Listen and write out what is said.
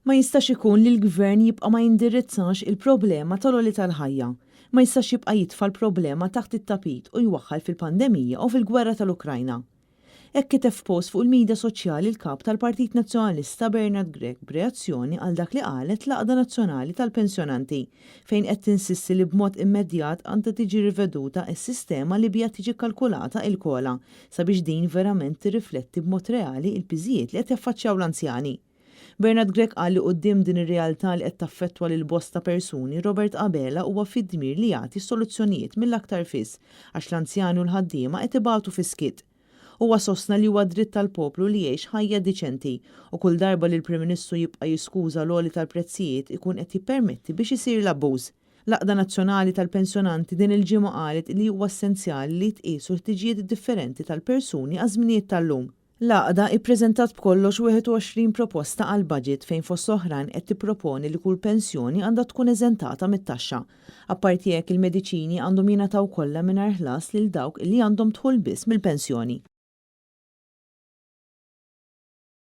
Ma jistax ikun li l-Gvern jibqa' ma jindirizzax il-problema tal-għoli tal-ħajja. Ma jistax jibqa' jitfa' l-problema taħt it-tapit u jwaħħal fil-pandemija u fil-gwerra tal-Ukrajna. Hekk kiteb f'post fuq il-midja soċjali l-Kap tal-Partit Nazzjonalista Bernard Grech b'reazzjoni għal dak li qalet l-Għaqda Nazzjonali tal-Pensjonanti fejn qed tinsisti li b'mod immedjat għandha tiġi riveduta s-sistema li biha tiġi kkalkulata il-COLA sabiex din verament tirrifletti b'mod reali l-piżijiet li qed jaffaċċjaw l-anzjani. Bernard Grech qal li quddiem din ir-realtà li qed taffettwa lil bosta persuni, Robert Abela huwa fid-dmir li jagħti s-soluzzjonijiet mill-aktar fis għax l-anzjani u l-ħaddiema qed ibatu fis-skiet. Huwa sostna li huwa dritt tal-poplu li jgħix ħajja diċenti u kull darba li l-Prim Ministru jibqa' jiskuża l-għoli tal-prezzijiet ikun qed jippermetti biex isir l-abbuż. L-Għaqda Nazzjonali tal-Pensjonanti din il-ġimgħa qalet li huwa essenzjali li jitqiesu l-ħtiġijiet differenti tal-persuni għaż-żminijiet tal-lum. L-għaqda ippreżentat b'kollox 21 proposta għall-budget fejn fost oħrajn qed tipproponi li kull pensjoni għandha tkun eżentata mit-taxxa. Apparti hekk il-mediċini għandhom jingħataw kollha mingħajr ħlas lil dawk li għandhom dħul biss mill-pensjoni.